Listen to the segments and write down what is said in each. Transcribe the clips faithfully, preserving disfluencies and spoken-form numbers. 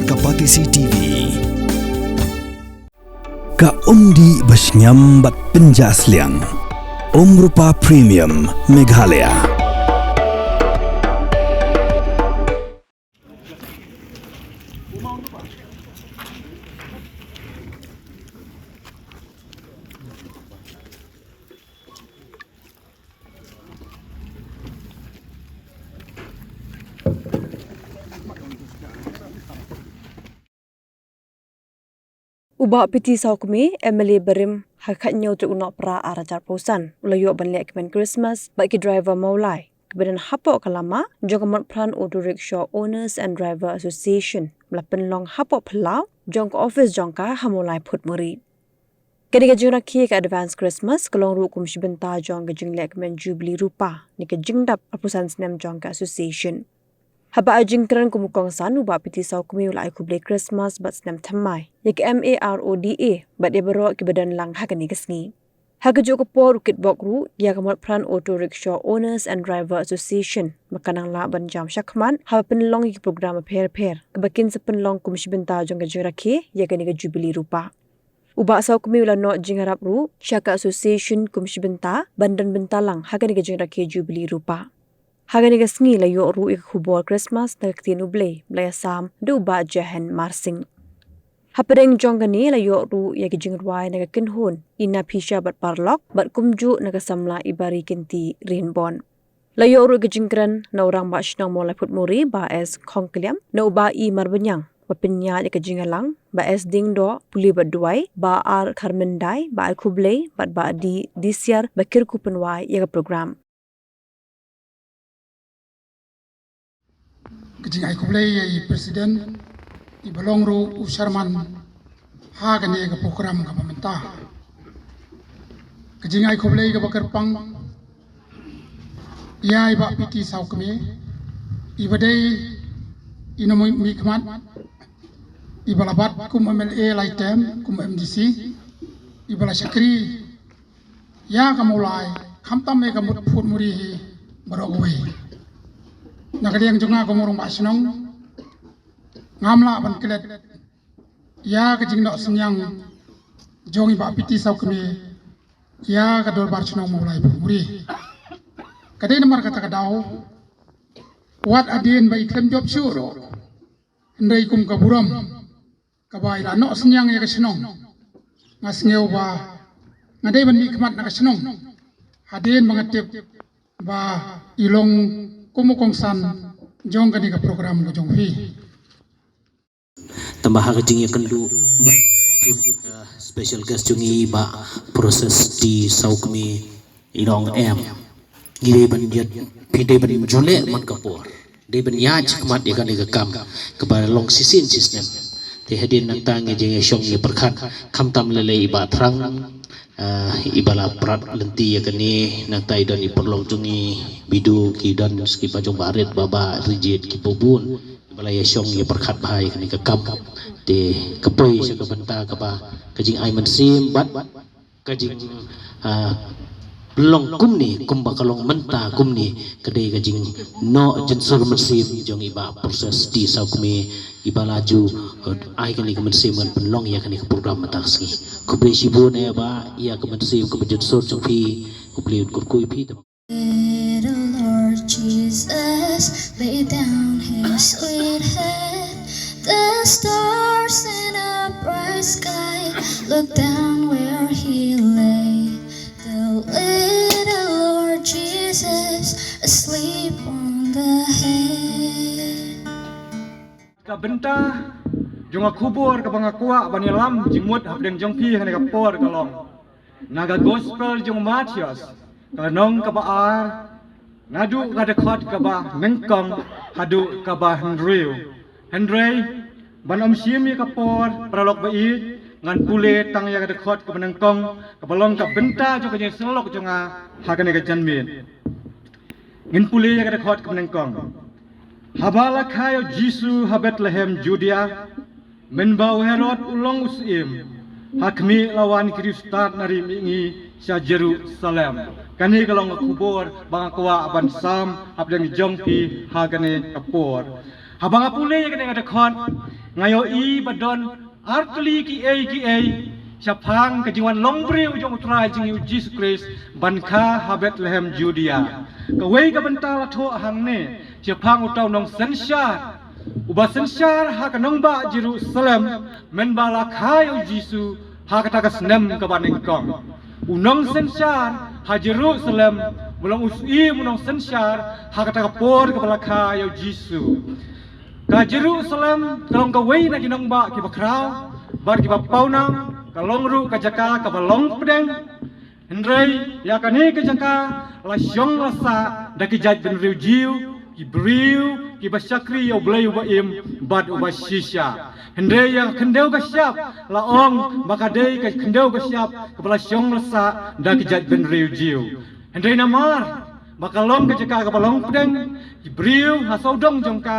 Ka Batesi T V. Ka umdih ba shngiam bad pynjah sliang. Umrupa Premium Meghalaya. U Bah P T Sawkmie, M L A barim, ha ka khathynñiew tarik u Nohprah arhajar arphew san, u la ïoh ban lehkmen Christmas bad ki driver Mawlai kiba don hapoh ka lama jong ka Motphran Auto Rickshaw Owners and Driver Association, ba la pynlong hapoh phyllaw jong ka office jong ka ha Mawlai Photmuri. Kane ka jingrakhe ka Advance Christmas ka long ruh kum shi bynta jong ka jinglehkmen Jubilee Rupa ne ka jingdap arphew san snem jong ka association. Haba ai jingkren kum u kongsan, u Bah P T Sawkmie u la ai khublei Christmas bad snem thymmai ïa ka M A R O D A bad ïa baroh kiba don lang ha kane ka sngi. Ha kajuh ka por u kitbok ruh ïa ka Motphran Auto Rickshaw Owners and Driver Association ba kan nang lah ban jam shakhmat haba pynlong ïa ki program bapher bapher kaba kin sa pynlong kum shi bynta jong ka jingrakhe ïa kane ka Jubilee Rupa. U Bah Sawkmie u la noh jingïarap ruh sha ka association kum shi bynta ban don bynta lang ha kane ka jingrakhe Jubilee Rupa. Ha kane ka sngi la ïoh ruh ïa ka khubor Christmas na ka ktien U Blei ba la ïasam da u Bah Jehen Marsing. Hapdeng jong kane la ïoh ruh ïa ka jingrwai na ka kynhun i Naphisha bad Parlok bad kumjuh na ka samla i Barikinti Rinbon. La ïoh ruh ka jingkren na u Rangbah Shnong Mawlai Photmuri, Bah S Khongkliam, na u Bah E Marbaniang, ba pynïaid ïa ka jingïalang, Bah S Diengdoh, pule bad duwai, Bah R Kharmyndai, ba ai khublei, bad Bah D Disiar, ba kyrkhu pynwai ïa ka program. Ka jingai khublei ïa i President, iba long ruh u Chairman ha kane ka program kaba mynta. Ka jingai khublei kaba kyrpang ïa i Bah P T Sawkmie, iba dei i nongmihkhmat, iba la bat kum M L A lai term, kum M D C, iba la shakri ïa ka Mawlai, khamtam ïa ka Mot Photmuri hi baroh kawei. Na ka liang jong nga kum u Rangbah Shnong, ngam lah ban klet ïa ka jingnoh synñiang jong i Bah P T Sawkmie ïa ka Dorbar Shnong Mawlai Photmuri. Ka dei namar kata ka daw, wat hadien ba i khlem jop shuh ruh, hynrei kum ka burom kaba i la noh synñiang ïa ka shnong, nga sngew ba nga dei ban mihkhmat na ka shnong hadien ba nga tip ba i long kum u kongsan jong kane ka program ka jong phi. Tangba ha ka jingïakynduh bad, uh, special guest jong ngi, Bah Precious T Sawkmie, i long em, ngi dei ban ïa, phi dei ban ju leh man ka por, dei ban ïaid shakhmat ïa kane ka kam kaba long shisien shisnem. Te hadien nangta ngi jingïashong ïapyrkhat, khamtam lei lei i Bah Thrang, ah, iba la prat lynti ïa kane, nangta i don i paralok jong ngi, Bidu, ki don ki ba jong Bah Rit, Bah Bah Rijit, ki bun bun iba la ïashong ïapyrkhat bha ïa kane ka kam. Te ka poi sha ka bynta kaba ka jingai mynsiem bad ka jing, ah, long kumne, kumba ka long mynta kumne, ka dei ka jingnoh jynsur mynsiem jong i Bah Precious T Sawkmie, iba la ju, eh, ai kane ka mynsiem ngan pynlong ïa kane ka program mynta ka sngi. Khublei shibun eh Bah ïa ka mynsiem kaba jynsur jong phi. Khublei, un kyrkhu ïa phi. Little Lord Jesus lay down his sweet head. The stars in a bright sky look down where he lay. The little Lord Jesus asleep on the hay. Ka bynta jong ka khubor kaba nga kwah ban ïalam jingmut hapdeng jong phi ha kane ka por ka long, na ka Gospel jong u Mathaios, ka lynnong kaba ar, naduh ka dkhot kaba nyngkong haduh kaba hynriew. Hynrei ban ym shim ïa ka por, paralok ba ïeit, ngan pule tang ïa ka dkhot kaba nyngkong kaba long ka bynta jong ka jingïaseng lok jong nga ha kane ka janmiet. Ngin pule ïa ka dkhot kaba nyngkong. Haba la kha ïa u Jisu ha Bethlehem Judea, mynba u Herod u long u syiem, ha khmih la wan ki riewstad na ri mihngi sha Jerusalem. Kane ka long ka khubor ba nga kwah ban sam hapdeng jong phi ha kane ka por. Haba nga pule ïa kane ka dkhot, Nga ïohi ba don artylli kiei kiei shaphang ka jingwan long briew jong U Trai jong ngi U Jisu Khrist ban kha ha Bethlehem Judea. Kawei ka bynta la thoh hangne shaphang uta u nongsynshar uba synshar ha ka nongbah Jerusalem mynba la kha ïa U Jisu ha kata ka snem kaba nyngkong. U nongsynshar ha Jerusalem u long u syiem u nongsynshar ha kata ka por kaba la kha ïa U Jisu. Ka Jerusalem ka long kawei na ki nongbah kiba khraw bad kiba pawnam, ka long ruh ka jaka kaba long pdeng. Hynrei ïa kane ka jaka la shong la sah da ki jaitbynriew Jiw, ki briew kiba shakri ïa U Blei uba im bad uba shisha. Hynrei ïa ka khyndew ka shyiap la ong ba ka dei ka khyndew ka shyiap kaba la shong la sah da ki jaitbynriew Jiw. Hynrei namar ba ka long ka jaka kaba long pdeng, ki briew ha sawdong jong ka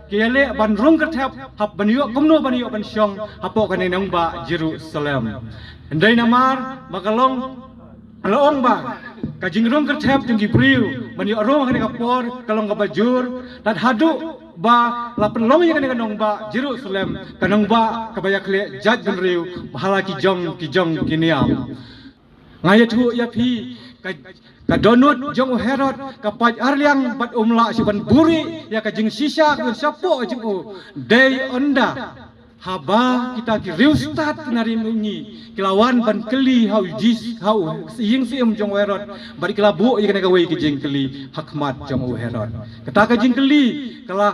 ki ïaleh ban rung kyrthep hap ban ïoh kumno ban ïoh ban shong hapoh kane nongbah Jerusalem. Hynrei namar ba ka long, la ong ba ka jingrung kyrthep jong ki briew ban ïoh rung ha kane ka por ka long kaba jur, tad haduh ba la pynlong ïa kane ka nongbah Jerusalem ka nongbah kaba ïakhleh jaitbynriew ba ha la ki jong ki jong ki niam. Nga ïathuh ïa phi, ka, ka dohnud jong u Herod ka pait arliang bad um lah shuh ban buhrieh ïa ka jingshisha ka jingshapoh jong u. Dei ynda haba kita ki riewstad ki na ri mihngi ki la wan ban kylli ha u Jis, ha u ïing syiem jong u Herod, bad ki la buh ïa kane kawei ka jingkylli ha khmat jong u Herod. Kata ka jingkylli ka la,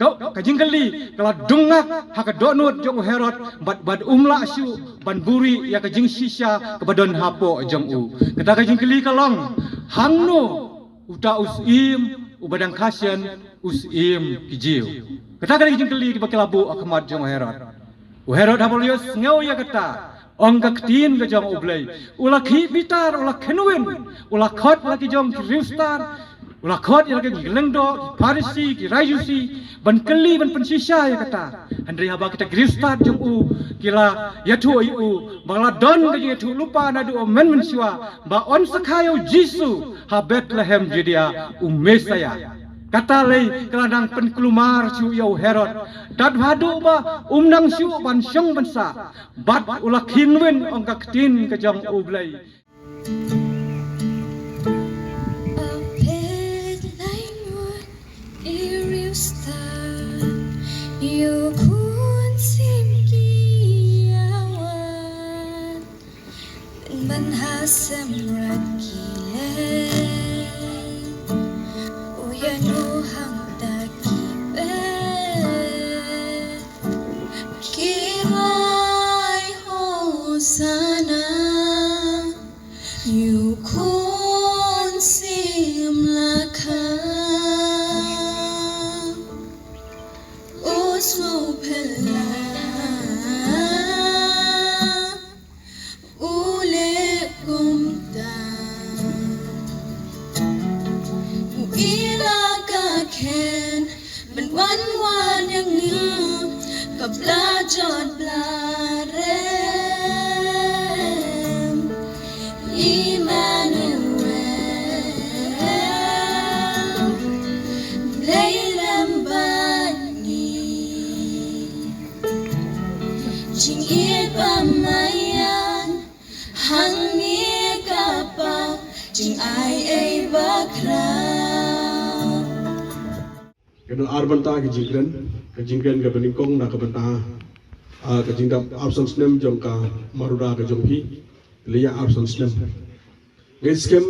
ka, ka jingkylli ka la dung ngak ha ka dohnud jong u Herod bad, bad um lah shuh ban buhrieh ïa ka jingshisha kaba don hapoh jong u. Kata ka jingkylli ka long, hangno uta u syiem uba dang kha shen u syiem ki Jiw? Kata ka dei ka jingkylli kaba ki la buh ha khmat jong u Herod. U Herod haba u la ïohsngew ïa kata, ong ka ktien ka jong U Blei, u la khih bitar, u la kynwin, u la khot la ki jong ki riewstad, u la khot ïa la ki lyngdoh, ki Pharisi, ki Rajasi, ban kylli ban pynshisha ïa kata. Hynrei haba kita ki riewstad jong u ki la ïathuh ïa u ba la don ka jingïathuh lypa naduh mynmynshuwa ba yn sa kha ïa u Jisu ha Bethlehem Judea, u Messaïah. Kata lei ka la nang pynkulmar shuh ïa u Herod, tad haduh ba um nang shuh ban shong ban sah, bad u la kynwin, ong ka ktien ka jong U Blei. A peit lai ngut i riewstad, ïa u khun syiem ki ïa wan. Ban ha sem rat ki leh, u ïa nu hangta ki peit. Ki rai Hosanna, ïa u khun syiem la kha. U sngewphylla u leh kumta. U i la ka khen ban wan wad ïa ngi, ka bla jot bla rem. Immanuel, Blei lem bad ngi. Jingïeit ba maïan hangne ka pap, jingai ei ba khraw. Ka don ar bynta ka jingkren, ka jingkren kaba nyngkong na ka bynta, ah, ka jingdap arphew san snem jong ka marhuda ka jong phi, leit arphew san snem. Ngi skhem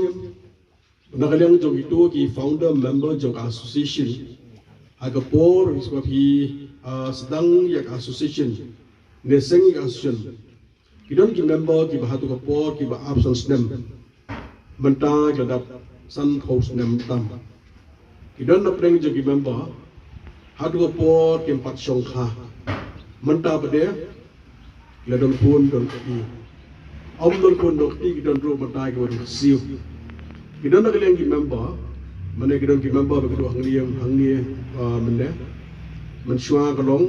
na ka liang jong kito ki founder member jong ka association, ha ka por shuwa phi, ah, sdang ïa ka association ne seng ïa ka association, ki don ki member kiba hato ka por kiba arphew san snem. Mynta ki la dap sanphew snem tam. Ki don na pdeng jong ki member, hato ka por kim pat shong kha. Mynta pat de ki la don khun don kti. Ym don khun don kti, ki don ruh mynta kiba don ksiew. Ki don na ka liang ki member, mane ki don ki member ba ki dei hangne, hangne, ah, mynne. Mynshuwa ka long,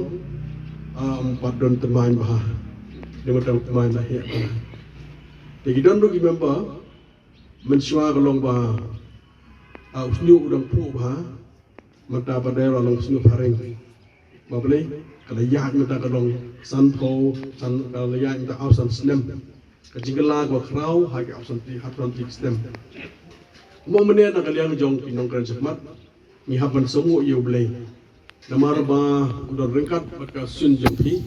ah, ym pat don tymmen bha. Dei mynta tymmen la heh bha. Te ki don ruh ki member, mynshuwa ka long ba, ah, u shñiuh u dang phuh bha. Mynta pat de la long shñiuh phareng. Ba balei ka la ïaid mynta ka long sanphew, san, ka la ïaid mynta arphew san snem. Ka jingkylla kaba khraw ha ki arphew san, arphew san snem. Mo mynne na ka liang jong ki nongkren shakhmat, ngi hap ban sngewnguh ïa U Blei. Namar ba u don ryngkat bad ka shisien jong phi.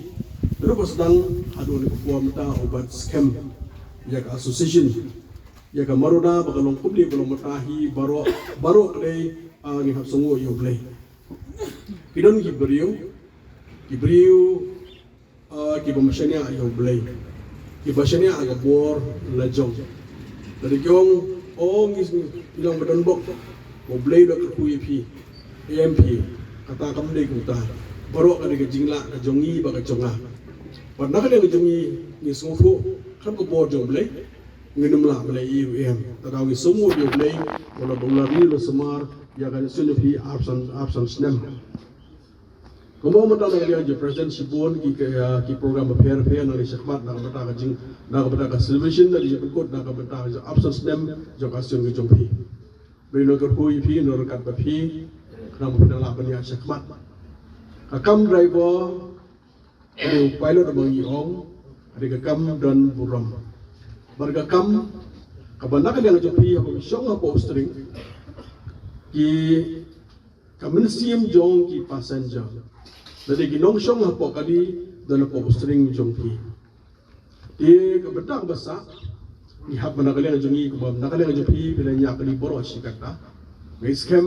Ruh ba sdang haduh ne ka por mynta u bat skhem ïa ka association, ïa ka Maroda ba ka long kumne ba long mynta hi baroh, baroh ka dei, ah, ngi hap sngewnguh ïa U Blei. Ki don ki briew, ki briew, ah, kiba shaniah ïa U Blei, kiba shaniah ha ka bor la jong. Lada ki ong, o ngi, ngi long ba don bok, U Blei u la kyrkhu ïa phi, em phi, kata kam dei kumta. Baroh ka dei ka jinglah ka jong ngi bad ka jong nga. Bad na ka liang ka jong ngi, ngi sngewthuh, khlem ka bor jong U Blei ngin ym lah ban ïoh ei ei ruh em. Te da ngi sngewnguh ïa U Blei, u la, u la ri, u la sumar ïa ka shisien jong phi arphew san, arphew san snem. Kumba mynta na ka liang jong president shibun ki, ki, ki program bapher bapher na ka liang shakhmat, na ka bynta ka jing, na ka bynta ka celebration, na ka jingpynkut, na ka bynta ka arphew san snem jong ka shisien ka jong phi. Ba ngi kyrkhu ïa phi, ngi ryngkat bad phi, khnang ba phin lah ban ïaid shakhmat. Ka kam driver, ka dei u pilot ba ngi ong, ka dei ka kam don burom. Bad ka kam kaba na ka liang jong phi, haba phi shong hapoh steering, ki, ka mynsiem jong ki passenger, lane ki nongshong hapoh kali, don hapoh steering jong phi. Te ka bynta kaba sah, ngi hap ba na ka liang jong ngi, kumba na ka liang jong phi, phi la ñiah kali baroh shi katta. Ngi skhem,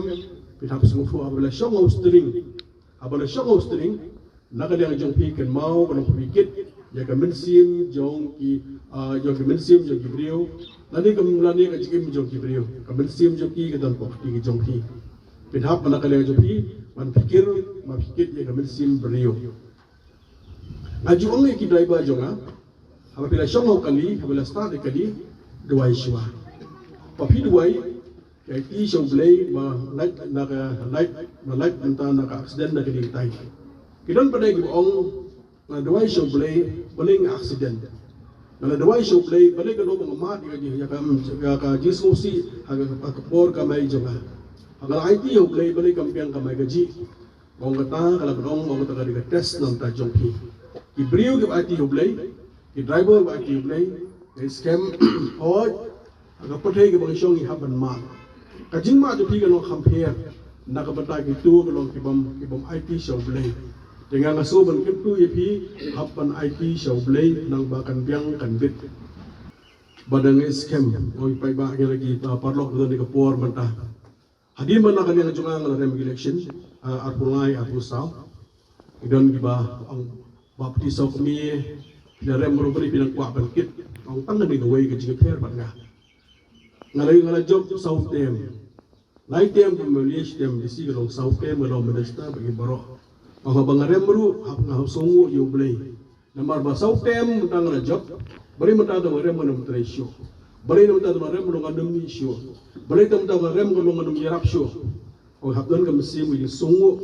phi hap sngewthuh haba la shong ha u steering. Haba la shong ha u steering, na ka liang jong phi kynmaw, kynmaw phi kit ïa ka mynsiem jong ki, ah, jong ki mynsiem jong ki briew. Lane ka, lane ka jingim jong ki briew. Ka mynsiem jong ki ka don hapoh kti jong phi. Phin hap na ka liang jong phi ban pyrkhat, ban pyrkhat ïa ka mynsiem briew. Nga ju ong ïa ki driver jong nga, haba phi la shong ha u kali, haba la start ïa u kali, duwai shuwa. Ba phi duwai, ïa ki sha U Blei, ba lait na ka, lait, ba lait mynta na ka accident na kane ka time. Ki don pat de kiba ong, nga la duwai sha U Blei, balei nga accident. Nga la duwai sha U Blei, balei ka long ba nga mad ïa ka, ïa ka, ïa ka jingsngewsih ha ka, ha ka por kamai jong nga. Nga la aiti ha U Blei, balei kam biang kamai kajih. Ong kata, ka la ban ong, ong kata ka dei ka test na ka bynta jong phi. Ki briew kiba aiti ha U Blei, ki driver kiba aiti ha U Blei, ngi skhem, hooid, ha ka pyrthei kaba ngi shong ngi hap ban mad. Ka jingmad jong phi ka long kham pher na ka bynta kito ka long kibym, kibym aiti sha U Blei. Te nga nga sngew ban kyntu ïa phi, hap ban aiti sha U Blei, nang ba kan biang kan bit. Bad ngi skhem, ong paidbah, ngi la ki, ah, paralok, don ïa ka por mynta. Hadien ba na ka liang jong nga nga la rem election, ah, arphew lai, arphew saw. Ki don kiba ong ba phi saw kmie, phi la rem ruh balei phi nang kwah ban kit. Ong tang kane kawei ka jingpher bad nga. Nga la, nga la jop saw term. Lai term kum M L A, shi term M D C, ka long saw term, nga long minister, bad ki baroh. Ong haba nga rem ruh, hap nga hap sngewnguh ïa U Blei. Namar ba saw term mynta nga la jop, balei mynta te nga rem ngan ym trei shuh. Balei mynta te nga rem ngan ym mih shuh. Balei te mynta nga rem ngan ym ïarap shuh. Ong hap don ka mynsiem ka jingsngewnguh.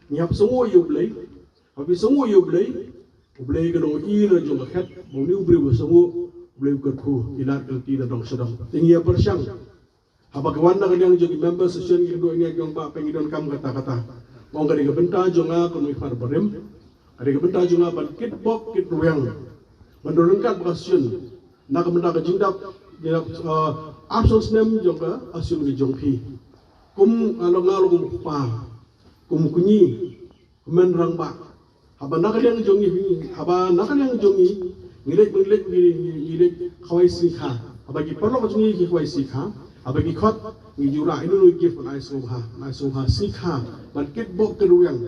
Ngi hap sngewnguh ïa U Blei. Haba phi sngewnguh ïa U Blei, U Blei ka dei u i na jong ka khet, ba une u briew ba sngewnguh, U Blei u kyrkhu, i lad ka lynti na dong sha dong. Te ngi ïa pyrshang. Haba ki wan na ka liang jong ki member session ki kynduh ïa ngi ki ong bah phi ngi donkam kata kata. Ong ka dei ka bynta jong nga kum u khynnah barim. Ka dei ka bynta jong nga ban kitbok kitrwiang. Ban don ryngkat bad ka session. Na ka bynta ka jingdap, jingdap, ah, arphew snem jong ka session ka jong phi. Kum nga long nga long kum u kpa. Kum u kñi. Kmen rangbah. Haba na ka liang jong ngi, haba na ka liang jong ngi, ngi leit, ngi leit, ngi, ngi, ngi leit khawai sngi kha. Haba ki paralok jong ngi ki khawai sngi kha. Haba ki khot, ngi ju rah ïa uno uno u gift ban ai sngewbha, ban ai sngewbha sngi kha, ban kitbok kitrwiang.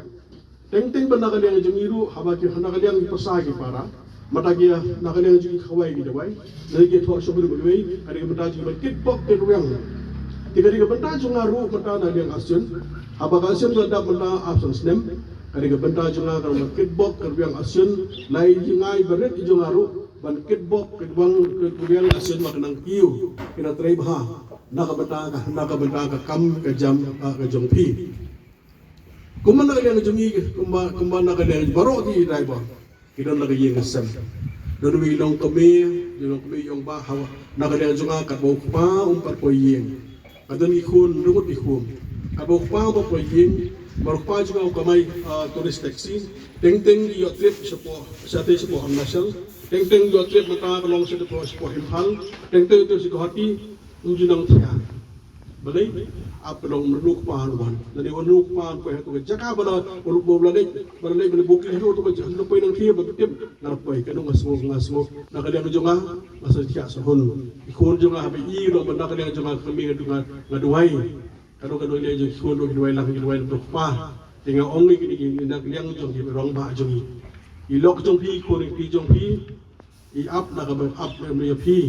Teng teng ba na ka liang jong ngi ruh, haba ki na ka liang ki pyrsa ki para. Mynta ki na ka liang jong ngi khawai ki dawai. Lada ki thoh shuh ruh ba dawai, ka dei ka bynta jong ngi ban kitbok kitrwiang. Te ka dei ka bynta jong nga ruh mynta na liang ka session. Haba ka session ka dap mynta arphew san snem. Ka dei ka bynta jong nga ka ban kitbok kitrwiang ka session. Lai jong nga i barit jong nga ruh ban kitbok kitrwiang kitrwiang ka session ba kan nang kiew. Kin nang trei bha. Na ka bynta ka, na ka bynta ka kam ka jam ka, ka jong phi. Kumba na ka liang jong ngi, kumba, kumba na ka liang baroh ki driver. Ki don la ka ïing ka sem. Don uwei longkmie, don longkmie i ong bah haba na ka liang jong nga katba u kpa um pat poi ïing. Ka don ki khun, ngut ki khun. Katba u kpa um pat poi ïing, Mar u kpa jong nga u kamai, ah, tourist taxi. Teng teng ïoh trip shapoh, shatei shapoh Arunachal. Teng teng ïoh trip mynta ka long shatei shapoh Imphal. Teng teng ïoh trip sha Guwahati. Um ju nang thiah. Balei? Ap ka long mrnu kpa ruh wan. Lane wan mrnu kpa ruh poi ha tu ka jaka ba la, ba la, ba la leit, ba la leit, ba la booking ha tu ka jaka, poi nang thiah ba tip. Nga la poi, ka nong nga sngewbha, nga sngewbha. Na ka liang jong nga, nga sa thiah sa hun. I khun jong nga haba i long ba na ka liang jong nga ka kmie nga du-, nga, nga duwai. Ka nong, ka nong liang jong i khun ruh ki duwai lang, ki duwai lang tu kpa. Te nga ong ïa kine ki na ka liang jong ki rangbah jong i. I lok jong phi, i khun i kti jong phi. I ap na kaba ap ïa phi.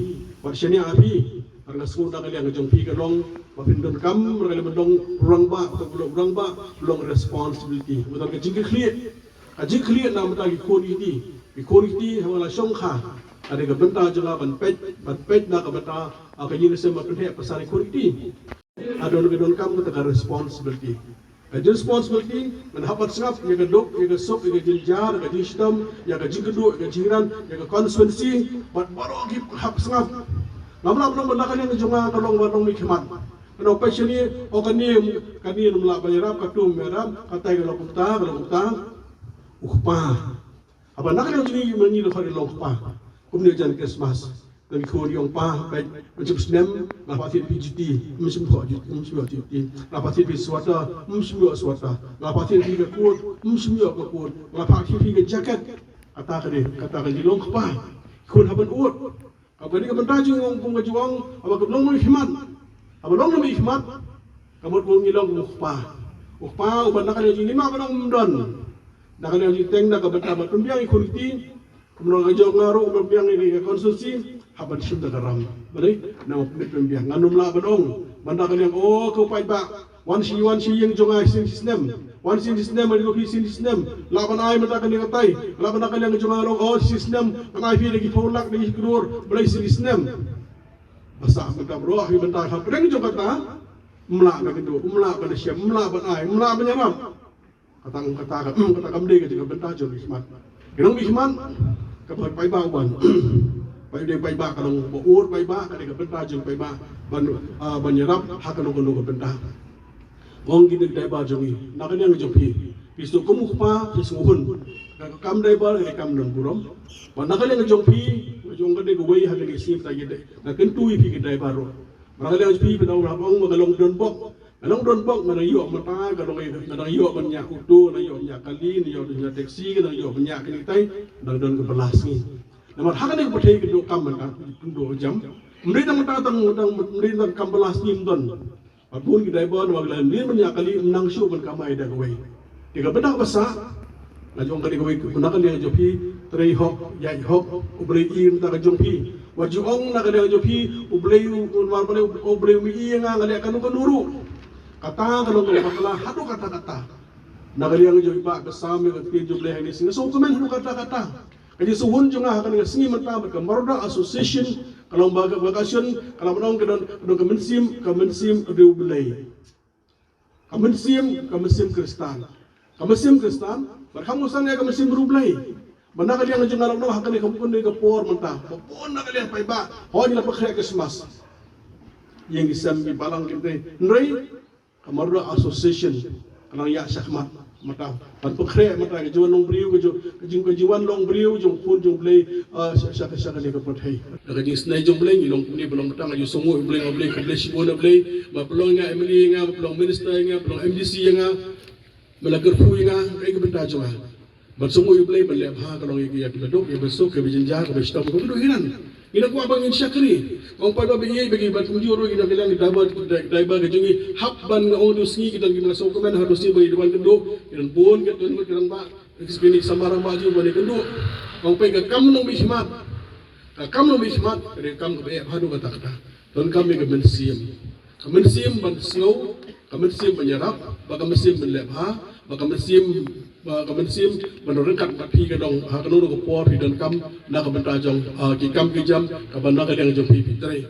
Wat shaniah ïa phi. Ar nga sngewthuh na ka liang jong phi ka long ba phin donkam, ra ka liang ba long rangbah, ka long rangbah, long responsibility. Ba don ka jingkyrkhu. Ka jingkyrkhu na bynta ki khun ki kti. Ki khun ki kti haba la shongkha. Ka dei ka bynta jong nga ban peit, ban peit na ka bynta, ah, ka ïing ka sem ban pynheh pasan ki khun ki kti. Ka don, ka donkam kata ka responsibility. Ka responsibility, ngan hap ban sngap ïa ka duk, ïa ka suk, ïa ka jynjar, ïa ka jingshitom, ïa ka jingkyrduh, ïa ka jinghikai, ïa ka constituency, bad baroh ki hap sngap. Ngam lah ban ong ba na ka liang jong nga ka long ban long mihkhmat. Ngan ong peit shane, o kane, kane ym lah ban ïarap, katu ym ïarap, katai ka long kumta, ka long kumta. U kpa. Haba na ka liang jong ngi ma ngi dkhot ïa long kpa. Kumne jan Christmas. Ngi khun ïong pa, peit, ym shym snem, nga la phah thied phi juti, ym shym ïoh juti, ym shym ïoh juti. Nga la phah thied phi sweater, ym shym ïoh sweater. Nga la phah thied phi ka coat, ym shym ïoh ka coat. Nga la phah thied phi ka jacket. Kata ka dei, kata ka dei long kpa. Khun hap ban ud. Ka dei ka bynta jong ngi kum ka jong, haba ka long mihkhmat. Haba long mihkhmat. Ka mut ba ngi long kum u kpa. U kpa uba na ka liang jong ngi ma ba long ym don. Na ka liang jong ngi teng na ka bynta ban pynbiang ïa ki khun ki kti. Kumno ka jong nga ruh ban pynbiang ïa ka constituency, hap ban shim da ka ram. Balei? Namar pynbiang, pynbiang. Ngan ym lah ban ong ban da ka liang, o ko paidbah, wan shi, wan shi ïing jong nga shi snem. Wan shi snem, wan shi snem. Lah ban ai mynta kane katai. Lah ban da ka liang jong nga ruh, o shi snem ngan ai phi da ki phew lak, da ki klur. Balei shi snem? Ba sah mynta baroh, phi mynta hapdeng jong kata. Ym lah ban kynduh, ym lah ban shem, ym lah ban ai, ym lah ban ïarap. Kata, kata, kata, kata kam dei ka jingkyrmen jong mihkhmat. Ki nong mihkhmat, ka paidbah u ban. Paidbah, paidbah ka long ba ur paidbah, ka dei ka bynta jong paidbah ban, ah, ban ïarap ha kano kano ka bynta. Ong kine ki daibar jong ngi, na ka liang jong phi, phi sngewthuh kum u kpa, phi sngewthuh. Ka kam daibar ka dei kam nongburom. Bad na ka liang jong phi, jong ka dei kawei ha kane ka sngi mynta, ngi dei, nga kyntu ïa phi ki daibar ruh. Bad na ka liang jong phi, phi dang ong ba ka long donbok. Ka long donbok, nga dang ïoh mynta, ka long, nga dang ïoh ban ñiah auto, nga dang ïoh ban ñiah kali, nga dang ïoh ban ñiah taxi, nga dang ïoh ban ñiah kine kitai, dang don ka bylla sngi. Namar ha kane ka pyrthei ka donkam mynta, ka donkam jam. Ym dei tang mynta tang, tang, ym dei tang kam bylla sngi ym don. Bad bun ki daibar namar ki la leit ban ñiah kali, ym nang shuh ban kamai da kawei. Te ka bynta ba sah, nga ju ong kane kawei, na ka liang jong phi, trei hok, ïaid hok, U Blei i na ka bynta jong phi. Wat ju ong na ka liang jong phi, U Blei u, u, U Blei u, U Blei um i ïa nga, nga leh kano kano ruh. Kata ka long ka bakla haduh katta katta. Na ka liang jong i Bah Basam, ïa ka ktien jong U Blei ha kine ki sngi, nga sngewkmen haduh katta katta. Ka jingsngewhun jong nga ha kane ka sngi mynta bad ka Maroda Association, ka long ba ka, ba ka shisien, ka long ba ka don, ka don ka mynsiem, ka mynsiem riewblei. Ka mynsiem, ka mynsiem Khristan. Ka mynsiem Khristan, bad kham kongsan ïa ka mynsiem riewblei. Bad na ka liang jong nga long ha kane ka, kane ka por mynta. Ba bun na ka liang paidbah, hooid ngi la pynkhreh Christmas. Ïing ki sem ki balang ki dei. Hynrei ka Maroda Association ka nang ïaid shakhmat mynta ban pynkhreh mynta ka jingwan long briew, ka jing, ka jing, ka jingwan long briew jong khun jong U Blei, ah, sha, sha, sha kane ka pyrthei. Da ka jingisynei jong U Blei ngi long kumne ba long mynta nga ju sngewnguh ïa U Blei, nga U Blei khublei shibun ïa U Blei. Ba pynlong ïa nga M L A ïa nga, ba pynlong minister ïa nga, ba pynlong M D C ïa nga. Ba la kyrkhu ïa nga, kaei ka bynta jong nga. Ban sngewnguh ïa U Blei, ban leh bha, ka long ïa ki, ïa kiba duk, ïa kiba suk, ïa kiba jynjar, ïa kiba shitom, ïa kiba duk hi nan. Ngi la kwah ba ngin shakri. Ong paidbah ba ïeit, ba ki ban kumjuh ruh, ki dang ki dang, ki dang ba, ki dang, ki dang ba ka jong ngi. Hap ban nga ong tu sngi, ki dang ki ba sngewkmen, ha tu sngi ba ki dang ban kynduh, ki dang bun, ki dang bun, ki dang ba, ki dang samar ba ju ban kynduh. Ong paidbah ka kam nongmihkhmat. Ka kam nongmihkhmat, ka dei ka kam kaba eh bha haduh katta katta. Donkam ïa ka mynsiem. Ka mynsiem ban sngew, ka mynsiem ban ïarap, bad ka mynsiem ban leh bha, bad ka mynsiem, bad ka mynsiem ban ryngkat bad phi ka dong, ha kano kano ka por phi donkam, na ka bynta jong, ah, ki kam ki jam, kaba na ka liang jong phi phi trei.